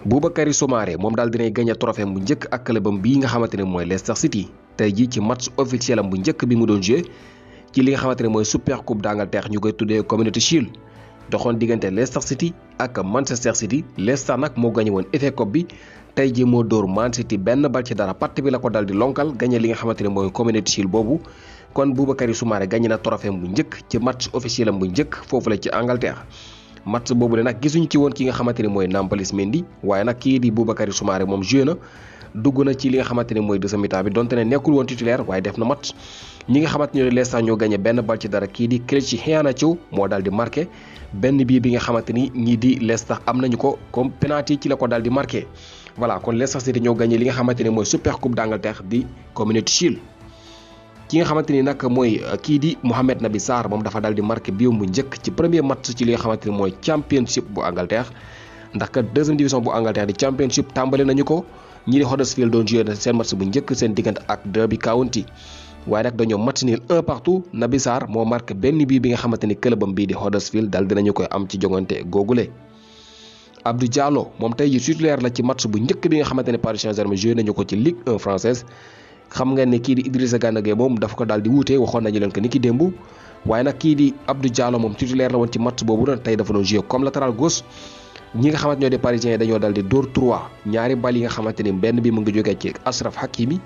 Boubakary Soumaré moom daal dinay gagné trophée bu njëkk ak clubam bii nga xamante ne mooy Leicester City tey jii ci match officiel am bu njëkk bi mu doon joué ci li nga xamante ne mooy super coupe d'Angleterre ñu koy tuddee Community Shield doxoon diggante Leicester City ak Manchester City. Leicester nag moo gagné woon FA Cup bi tey jii moo dóor Man City benn bal ci dara patt bi la ko dal di lonkal gagné li nga xamante ne mooy Community Shield boobu. kon Boubakary Soumaré gagné na trophée bu njëkk ci match officiel am bu njëkk foofu la ci Angleterre. match boobu le nag gisuñu ci woon ki nga xamante ne mooy Nampalys Mendy waaye nag kii di Boubakary Soumaré moom joué na dugg na ci li nga xamante ne mooy deuxième mi-temps bi donte ne nekkul woon titulaire waaye def na match. ñi nga xamante ne Leicester ñoo gagné benn bal ci dara kii di Kelechi Iheanacho moo daal di marqué benn bii bi nga xamante ni ñii di Leicester am nañu ko comme penalty ci la ko daal di marqué. voilà kon Leicester City ñoo gagné li nga xamante ne mooy super coupe d'Angleterre di Community Shield. ki nga xamante ni nag mooy kii di Mohamed Naby Sarr moom dafa daal di marqué biom bu njëkk ci premier match ci li nga xamante ni mooy championship bu Angleterre ndax kat deuxième division bu Angleterre di championship tàmbali nañu ko ñi di Huddersfield doon joué seen match bu njëkk seen diggante ak Derby County waaye nag dañoo match nul 1 partout. Naby Sarr moo marqué benn bii bi nga xamante ni clubam bii di Huddersfield daal dinañu koy am ci jongante googule. Abdou Diallo moom tey ji titulaire la ci match bu njëkk bi nga xamante ne Paris Saint-Germain joué nañu ko ci Ligue 1 française. xam nga ne kii di Idrissa Gana Gueye moom dafa ko daal di wuute waxoon nañu leen ko ni ki démb waaye nag kii di Abdou Diallo moom titulaire la woon ci match boobu doon tey dafa doon joué comme latéral gauche. ñi nga xamante ñoo di parisiens yi dañoo daal di dóor 3 ñaari bal yi nga xamante ni benn bi mu ngi jógee ci Achraf Hakimi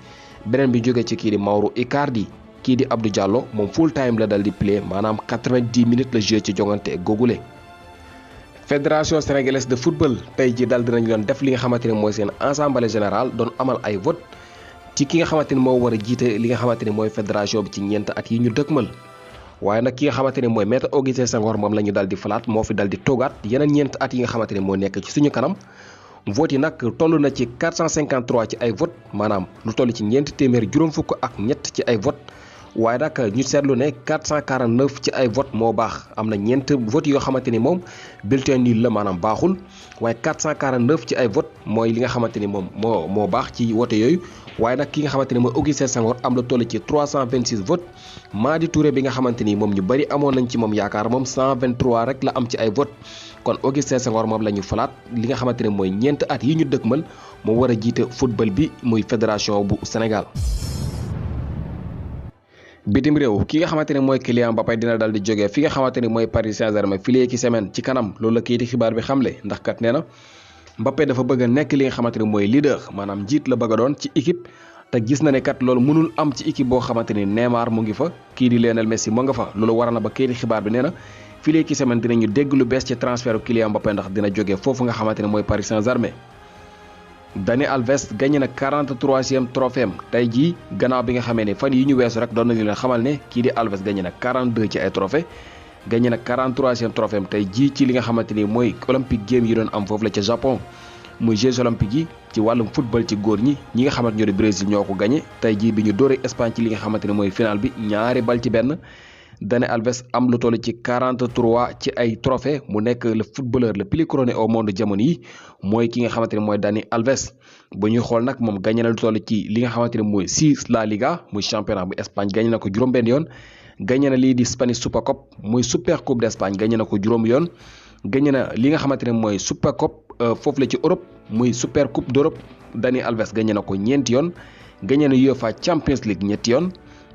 beneen bi jógee ci kii di Mauro Icardi. kii di Abdou Diallo moom full time la dal di play maanaam 90 minutes la joué ci jongante googule. fédération sénégalaise de football tey ji daal dinañ doon def li nga xamante ne mooy seen assemblée générale doon amal ay vote ci ki nga xamante ni moo war a jiite li nga xamante ni mooy fédération bi ci ñeent at yi ñu dëkkmal waaye nag ki nga xamante ni mooy Maître Augustin Senghor moom la ñu dal di falaat moo fi dal di toogaat yeneen ñeent at yi nga xamante ni moo nekk ci suñu kanam. vote yi nag toll na ci 453 ci ay vote maanaam lu toll ci ñeenti téeméer juróom fukk ak ñett ci ay vote waaye nag ñu seetlu ne 449 ci ay vote moo baax am na ñeent vote yoo xamante ni moom bulletin nul la maanaam baaxul waaye 449 ci ay vote mooy li nga xamante ni moom moo baax ci vote yooyu waaye nag ki nga xamante ni mooy Augustin Senghor am la toll ci 326 vote Madi Touré bi nga xamante ni moom ñu bari amoon nañ ci moom yaakaar moom 123 rek la am ci ay vote kon Augustin Senghor moom la ñu falaat li nga xamante ni mooy ñeent at yi ñu dëkkmal moo war a jiite football bi muy fédération bu Sénégal. bitim réew ki nga xamante ne mooy Kylian Mbappé dina dal di jógee fi nga xamante ni mooy Paris Saint-Germain fii ki semaine ci kanam loolu la kayiti xibaar bi xamle ndax kat nee na Mbappé dafa bëgg a nekk li nga xamante ni mooy leader maanaam njiit la bëgg a doon ci équipe te gis na ne kat loolu mënul am ci équipe boo xamante ni Neymar mu ngi fa kii di Lionel Messi mu nga fa loolu waral na ba kayiti xibaar bi nee na fii ki semaine dinañu dégg lu bees ci transfert Kylian Mbappé ndax dina jógee foofu nga xamante ne mooy Paris Saint-Germain. Dani Alves gagné na 43e trophée am tey jii gannaaw bi nga xamee ne fan yi ñu weesu rek doon nañu leen xamal ne kii di Alves gagné na 42 ci ay trophée gagné na 43e trophée am tey jii ci li nga xamante ni mooy Olympique Games yi doon am foofu la ca Japon muy Jeux olympiques yi ci wàllum football ci góor ñi nga xamante ñoo di Brésil ñoo ko gagné tey jii bi ñu dóoree Espagne ci li nga xamante ne mooy final bi ñaari bal ci benn Dani Alves am lu toll ci 43 ci ay trophée mu nekk le footballeur le plus couronné au monde jamono yi mooy ki nga xamante ne mooy Dani Alves bu ñuy xool nag moom gagné na lu toll ci li nga xamante ne mooy 6 La Liga muy championnat bu Espagne gagné na ko juróom-benn yoon gagné na lii di Spanish Super Cup muy super coupe d'Espagne gagné na ko juróom yoon gagné na li nga xamante ne mooy super coupe foofu la ci Europe muy super coupe d'Europe Dani Alves gagné na ko ñeenti yoon gagné na UEFA Champions League ñetti yoon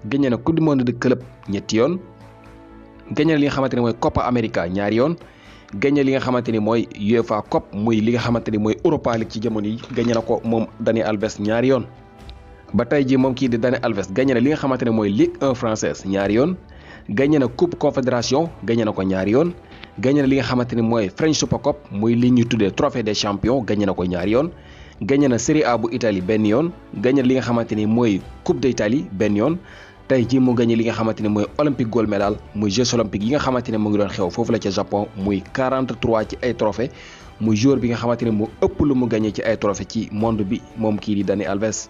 gagné na coupe du monde de club ñetti yoon gagné na li nga xamante ne mooy Copa America ñaari yoon gagné li nga xamante ni mooy UEFA Cup muy li nga xamante ni mooy Europa League ci jamono yi gagné na ko moom Dani Alves ñaari yoon. ba tey ji moom kii di Dani Alves gagné na li nga xamante ne mooy Ligue 1 française ñaari yoon gagné na Coupe Confédération gagné na ko ñaari yoon gagné na li nga xamante ni mooy French Super Cup muy li ñuy tuddee Trophée des Champions gagné na ko ñaari yoon. gagné na Serie A bu Italie benn yoon gagné na li nga xamante ni mooy Coupe d'Italie benn yoon. tey jii mu gagné li nga xamante ne mooy Olympique gold medal muy Jeux olympiques yi nga xamante ne mu ngi doon xew foofu la ca Japon muy 43 ci ay trophée muy joueur bi nga xamante ne moo ëpp lu mu gagné ci ay trophée ci monde bi moom kii di Dani Alves.